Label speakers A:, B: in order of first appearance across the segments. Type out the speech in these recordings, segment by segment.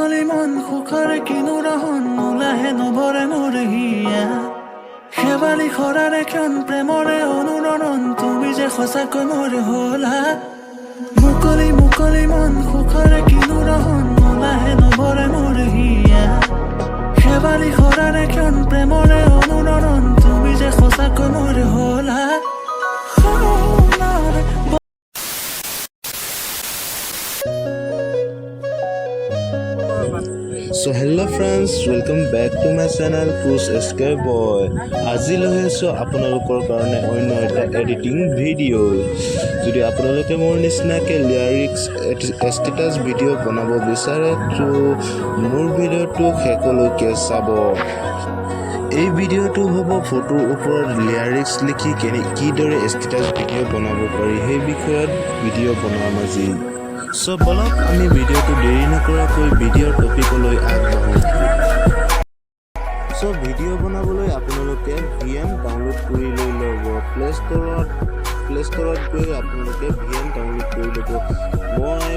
A: মুকলি মন সুখৰে কিনো ৰহন নোলাহে নভৰে মোৰ হিয়া। শেৱালি সৰাৰে ক্ষণ প্ৰেমৰে অনুৰণন, তুমি যে সঁচাকৈ মোৰ হলা। মুকলি মুকলি মন সুখৰে কিনো ৰহন নোলাহে নভৰে মোৰ হিয়া। শেৱালি সৰাৰে ক্ষণ প্ৰেমৰে অনুৰণন, তুমি যে সঁচাকৈ মোৰ হলা। সোণৰ
B: So hello friends, welcome back to my channel Kush SK Boy। আজি লৈ আহিছোঁ আপোনালোকৰ কাৰণে অন্য এটা এডিটিং ভিডিঅ'। যদি আপোনালোকে মোৰ নিচিনাকৈ লিয়াৰিক্স ষ্টেটাছ ভিডিঅ' বনাব বিচাৰে, তো মোৰ ভিডিঅ'টো শেষলৈকে চাব। এই ভিডিঅ'টো হ'ব ফটোৰ ওপৰত লিয়াৰিক্স লিখি কিদৰে ষ্টেটাছ ভিডিঅ' বনাব পাৰি, সেই বিষয়ত ভিডিঅ' বনাম আজি। চ' বলক, আমি ভিডিঅ'টো দেৰি নকৰাকৈ ভিডিঅ'ৰ টপিকলৈ আগবাঢ়োঁ। চ' ভিডিঅ' বনাবলৈ আপোনালোকে ভিএন ডাউনলোড কৰি লৈ ল'ব। প্লে ষ্ট'ৰত গৈ আপোনালোকে ভিএন ডাউনলোড কৰি ল'ব। মই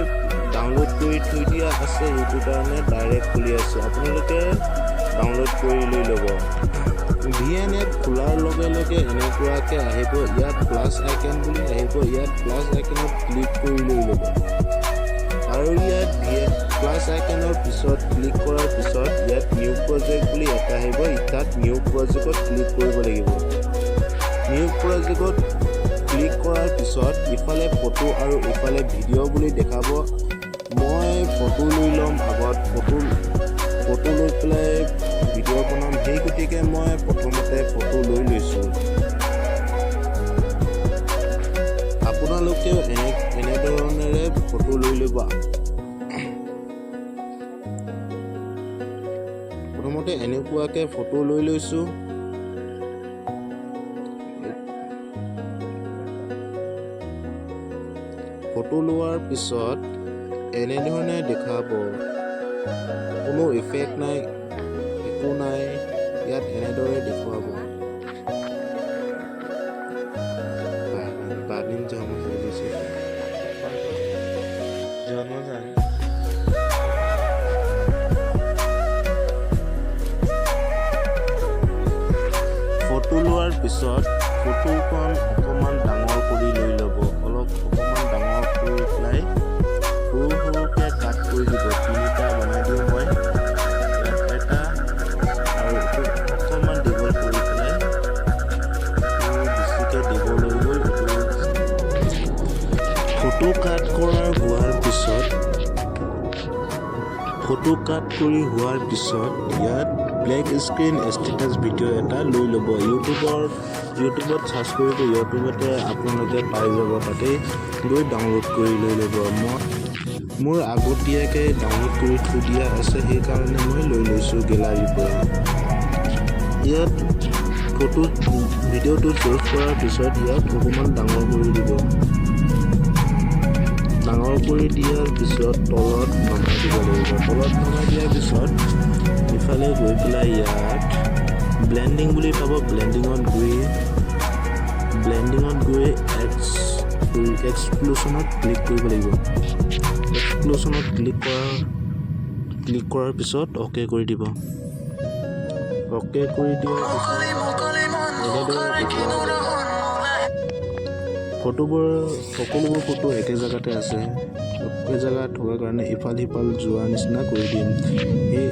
B: ডাউনলোড কৰি থৈ দিয়া আছে, সেইটো কাৰণে ডাইৰেক্ট খুলি আছোঁ। আপোনালোকে ডাউনলোড কৰি লৈ ল'ব। ভিএন এপ খোলাৰ লগে লগে এনেকুৱাকৈ আহিব। ইয়াত প্লাছ আইকন বুলি আহিব। ইয়াত প্লাছ আইকনত ক্লিক কৰি লৈ ল'ব আৰু ইয়াত ভিএন প্লাছ আইকনৰ পিছত ক্লিক কৰাৰ পিছত ইয়াত নিউ প্ৰজেক্ট বুলি এটা আহিব। তাত নিউ প্ৰজেক্টত ক্লিক কৰিব লাগিব। নিউ প্ৰজেক্টত ক্লিক কৰাৰ পিছত ইফালে ফটো আৰু ইফালে ভিডিঅ' বুলি দেখাব। মই ফটো লৈ ল'ম আগত। ফটো লৈ পেলাই ভিডিঅ' বনাম, সেই গতিকে মই প্ৰথমতে ফটো লৈ লৈছোঁ। আপোনালোকেও এনেধৰণেৰে ফটো লৈ ল'ব। প্ৰথমতে এনেকুৱাকৈ ফটো লৈ লৈছোঁ। ফটো লোৱাৰ পিছত এনেধৰণে দেখাব। কোনো ইফেক্ট নাই, একো নাই, ইয়াত এনেদৰে দেখুৱাব। বাদিন জন্ম দিছে জন্ম যায়। ফটো লোৱাৰ পিছত ফটোখন অকণমান ডাঙৰ কৰি লৈ ল'ব। অলপ অকণমান ডাঙৰ কৰি পেলাই সৰু সৰুকৈ কাট কৰি দিব। তিনিটা বনাই দিওঁ মই। ইয়াত এটা আৰু এইটো অকণমান দীঘল কৰি পেলাই, এইটো বেছিকৈ দীঘল হৈ গ'ল এইটো। ফটো কাট কৰাৰ হোৱাৰ পিছত, ফটো কাট কৰি হোৱাৰ পিছত ইয়াত ব্লেক স্ক্ৰীণ ষ্টেটাছ ভিডিঅ' এটা লৈ ল'ব। ইউটিউবত চাৰ্চ কৰিব, ইউটিউবতে আপোনালোকে পাই যাব। তাতেই গৈ ডাউনলোড কৰি লৈ ল'ব। মই মোৰ আগতীয়াকৈ ডাউনলোড কৰি থৈ দিয়া আছে, সেইকাৰণে মই লৈ লৈছোঁ গেলাৰীৰ পৰা। ইয়াত ফটো ভিডিঅ'টো ছেভ কৰাৰ পিছত ইয়াত অকণমান ডাঙৰ কৰি দিব। ডাঙৰ কৰি দিয়াৰ পিছত তলত নমাই দিব লাগিব। তলত নমাই দিয়াৰ পিছত ইফালে গৈ পেলাই ইয়াত ব্লেণ্ডিং বুলি পাব। ব্লেণ্ডিঙত গৈ এক্সপ্ল'শ্যনত ক্লিক কৰিব লাগিব। এক্সপ্ল'শ্যনত ক্লিক কৰাৰ পিছত অ'কে কৰি দিব। অ'কে কৰি দিয়াৰ পিছত এনেদৰে দেখুৱাব। ফটোবোৰ, সকলোবোৰ ফটো একে জেগাতে আছে। একে জেগাত থকাৰ কাৰণে ইফাল সিফাল যোৱাৰ নিচিনা কৰি দিম। সেই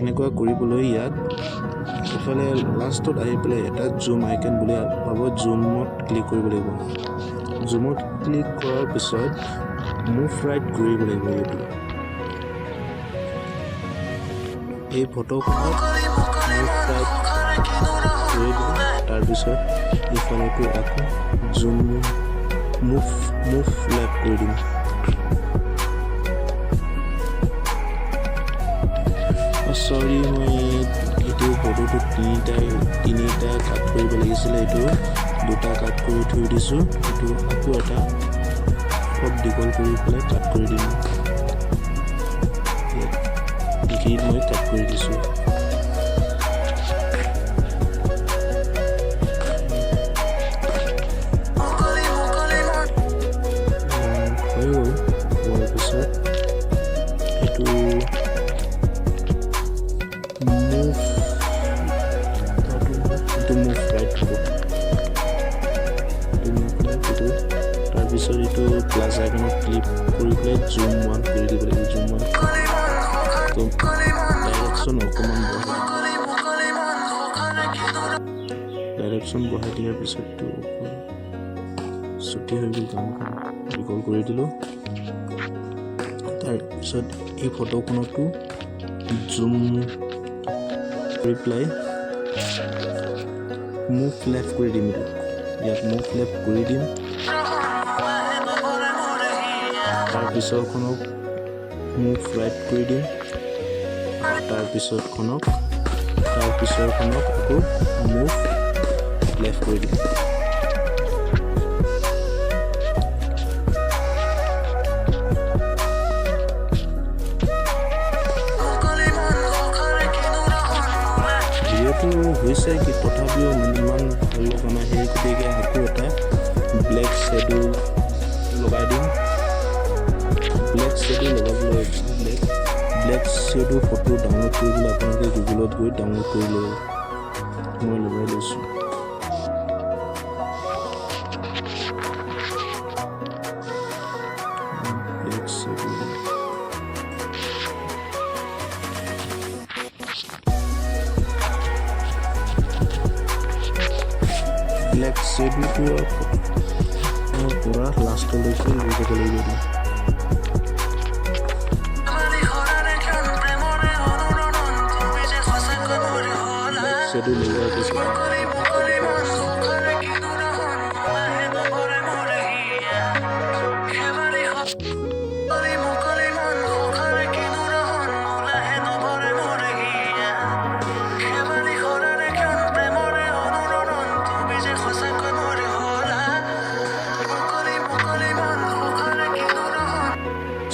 B: এনেকুৱা কৰিবলৈ ইয়াত ইফালে লাষ্টত আহি পেলাই এটা জুম আইকন বুলি পাব। জুমত ক্লিক কৰিব লাগিব। জুমত ক্লিক কৰাৰ পিছত মুভ ৰাইট কৰিব লাগিব। এই ফটোখনত মুভ ৰাইট কৰি দিম। তাৰপিছত ইফালে গৈ আকৌ জুম মুভ মুভ লেফ্ট কৰি দিম। চৰি, মই এইটো ফটোটো তিনিটা কাট কৰিব লাগিছিলে, এইটো দুটা কাট কৰি থৈ দিছোঁ। এইটো আকৌ এটা অলপ দীঘল কৰি পেলাই কাট কৰি দিম। এইখিনিত মই কাট কৰি দিছোঁ। হৈ গ'ল। হোৱাৰ পিছত এইটো প্লাছ আইকনত ক্লিক কৰি পেলাই জুম ওৱান কৰি দিব লাগিব। জুম ওৱান, তো ডাইৰেকশ্যন অকণমান বঢ়াই, ডাইৰেকশ্যন বঢ়াই দিয়াৰ পিছততো চুটি হৈ গ'ল গানখন। ৰিকল কৰি দিলোঁ। তাৰপিছত এই ফটোখনতো জুম কৰি পেলাই মুভ লেফ্ট কৰি দিম। এইটো ইয়াত মুভ লেফ্ট কৰি দিম। তাৰপিছৰখনক মুভ ৰাইট কৰি দিম। তাৰপিছতখনক, তাৰপিছৰখনক আকৌ মুভ লেফ্ট কৰি দিম। ভিডিঅ'টো হৈছে কি, তথাপিও মানে ইমান ভাল লগা নাই। সেই গতিকে আকৌ এটা ব্লেক শ্বেডো লগাই দিম। ব্লেক শ্বেডো লগাবলৈ, ব্লেক শ্বেডো ফটো ডাউনলোড কৰিবলৈ আপোনালোকে গুগলত গৈ ডাউনলোড কৰি ল'ব। মই লগাই লৈছোঁ। ব্লেক শ্বেডো, ব্লেক শ্বেডোটো পৰা লাষ্টলৈকে লৈ যাব লাগিব। ব্লেক শ্বেডো লগোৱাৰ পিছত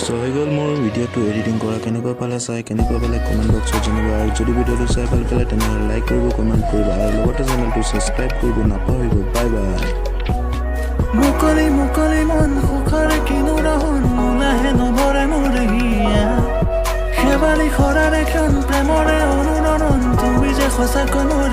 B: চ' হৈ গ'ল মোৰ ভিডিঅ'টো এডিটিং কৰা। কেনেকুৱা পালে চাই, কেনেকুৱা পালে কমেণ্ট বক্সত জনাব। আৰু যদি ভিডিঅ'টো চাই ভাল পালে, তেনেহ'লে লাইক কৰিব, কমেণ্ট কৰিব আৰু লগতে চেনেলটো ছাবস্ক্ৰাইব কৰিব নাপাহৰিব। Bye bye.
A: মুকলি মুকলি মন সুখৰে কিনো ৰহণ নোলাহে নভৰে মোৰ হিয়া। শেৱালি সৰাৰে ক্ষণ প্ৰেমৰে অনুৰণন, তুমি যে সঁচাকৈ মোৰ